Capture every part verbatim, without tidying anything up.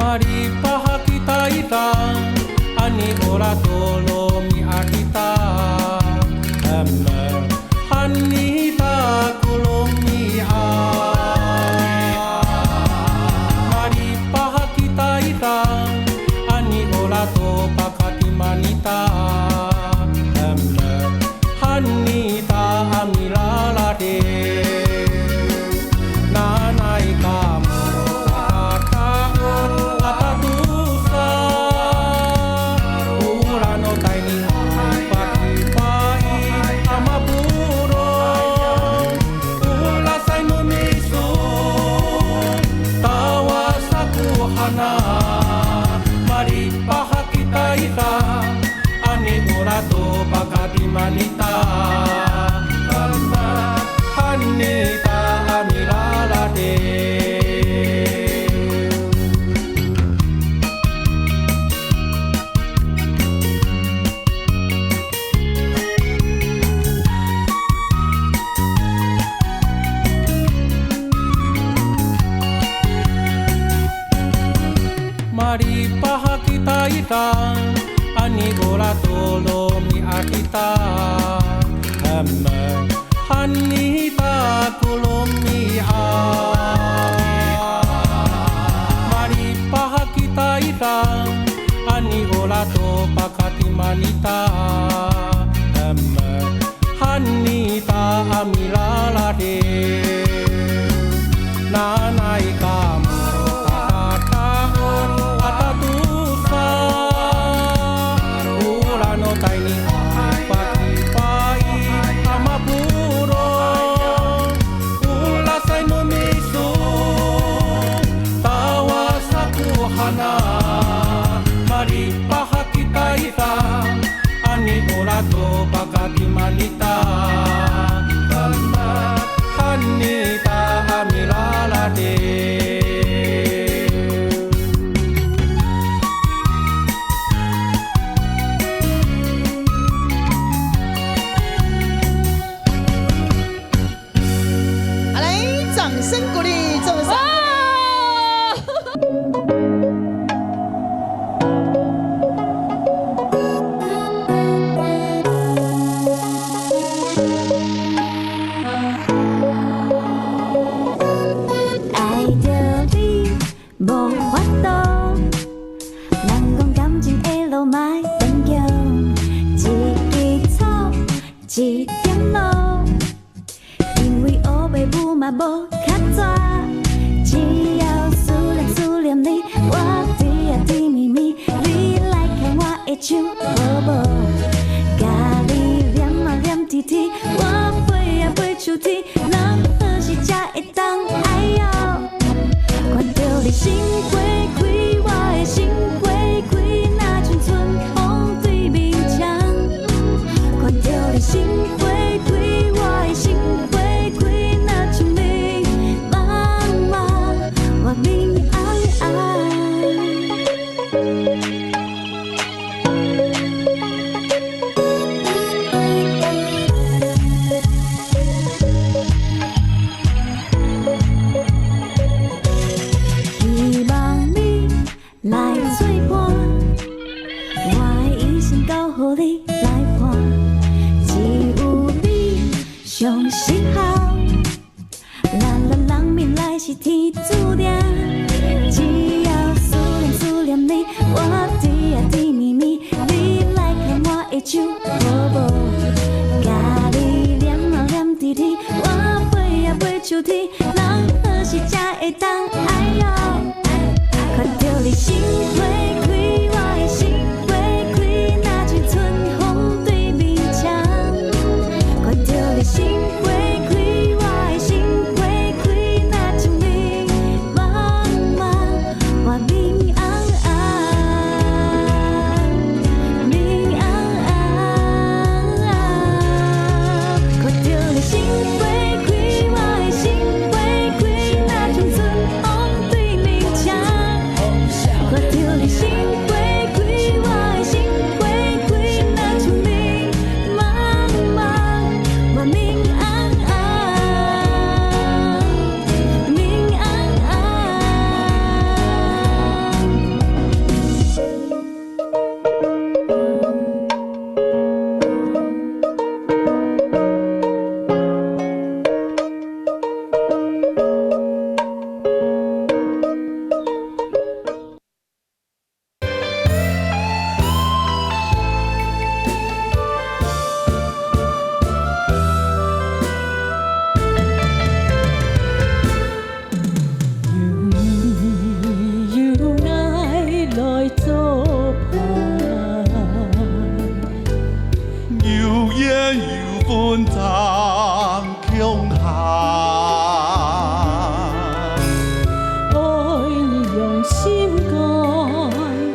Mari pahakita ita, ani ora tolo mi akita. Eme, hanita kulumi a. Mari pahakita ita, ani ora to pakati manita. Eme, hanita amilala de. Nanay kamo kakataon atatusa. Ula no tayni ay pakipai amapuro. Ula say no miso tawa sakuhana. Mari pahakita ita. Ani ora to pakati manita, hanita amilala de. Mari pahakita ita, ani ora tolo mi akita. Eme, hanita kulumi a. Mari pahakita ita, ani ora to pakati manita. Eme, hanita amilala de. Nanay kamo kakataon atatusa. Ula no tayni ay pakipai amapuro. Ula say no miso tawa sakuhana. Mari pahakita ita. Ani ora to pakati manita, hanita amilala de. 啊，來，掌聲鼓勵，掌聲鼓勵。哇！愛著你無法度，人講感情的路嘛會堅強，一枝草，一點露。 因為烏白舞嘛無較早，只要思念思念你，我甜啊甜蜜蜜，你來牽我的手，好無？佮你黏啊黏甜甜，我飛啊飛出天，哪好是才會當，哎喲。 看著你心花開，我的心花開，若像春風對面窗。看著你心花開，我的心花開，若像你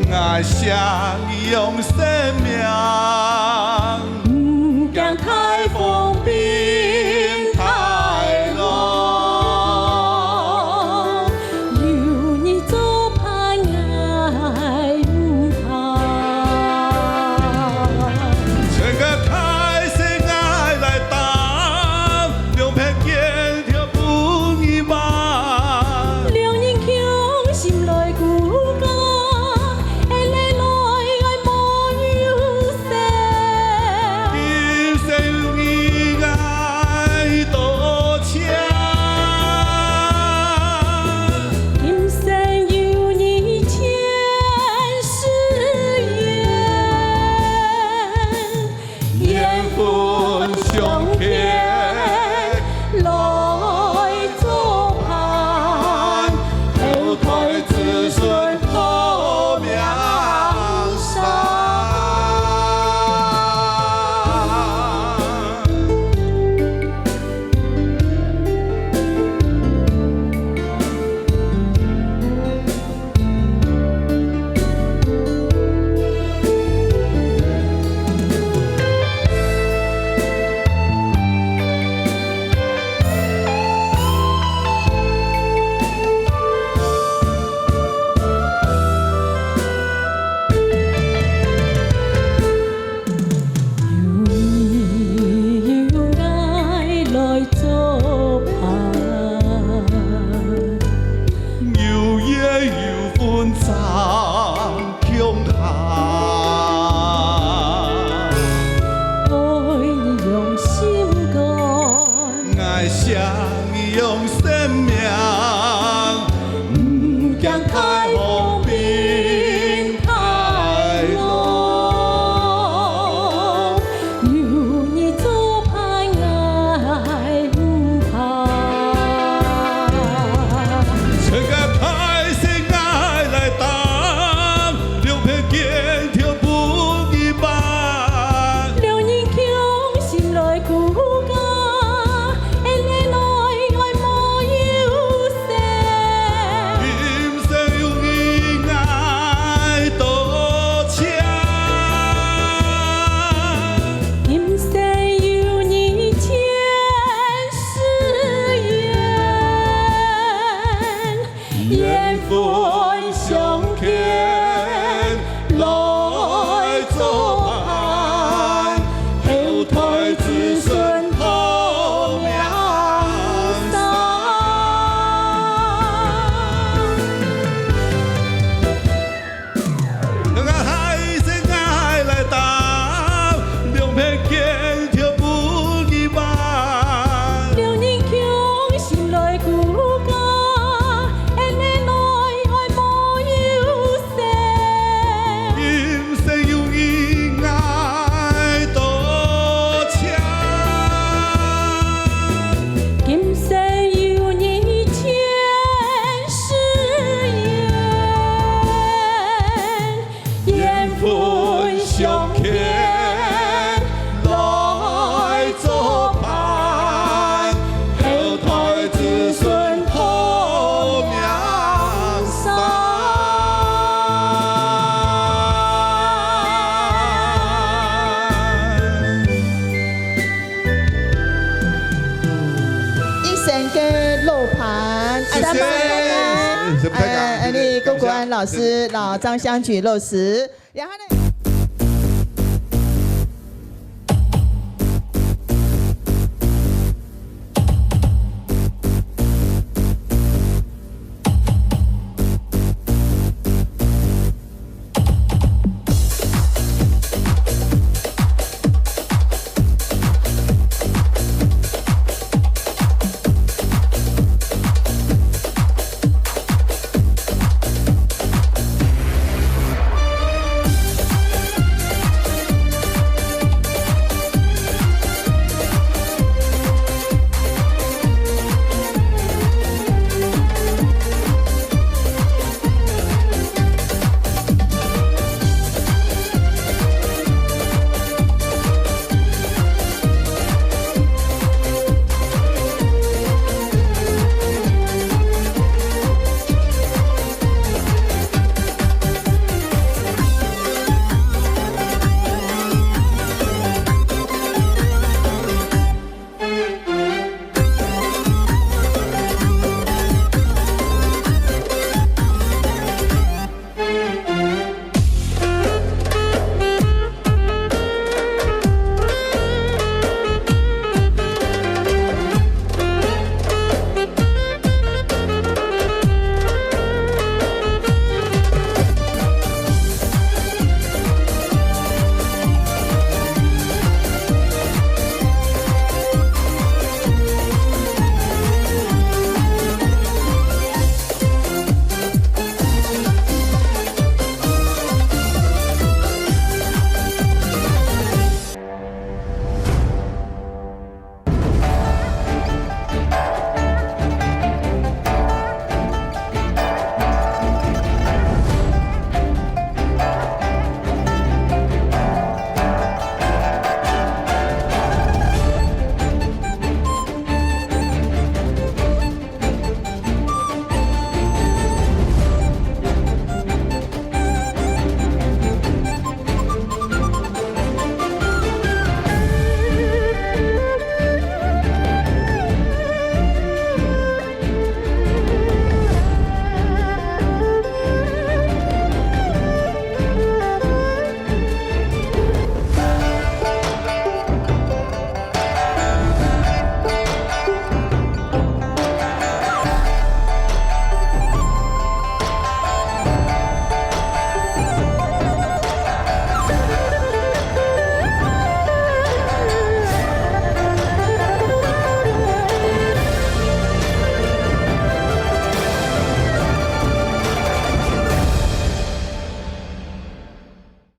，𠊎惜你用生命，毋驚大風冰大浪，有你做伴𠊎毋怕。全个大世界來擔，兩片肩 條分你挽。兩人共心來顧家，恩恩愛愛無憂愁。今生有你𠊎多謝。今生有你千世緣。 緣分相牽來做伴，後代子孫好名聲。 有你有𠊎來做伴，有緣有份常共下。愛你用心肝，𠊎惜你用生命，毋驚大風冰大浪。 有你做伴𠊎毋怕。全个大世界來擔，兩片肩頭分你挽。兩人共心來顧家，恩恩愛愛無憂愁。今生有你𠊎多謝。 今生有你千世緣，緣分相牽來做伴，後代子孫好名聲。 兩个大世界來擔，兩片肩頭分你挽。兩人共心來顧家，恩恩愛愛無憂愁。今生有你𠊎多謝。今生有你千 世緣，緣分相牽來做伴，後代子孫好名聲。 一生个老伴，謝謝。謝謝大家。哎，哎，你顾國安老師，謝謝。老張香菊老師，然後呢？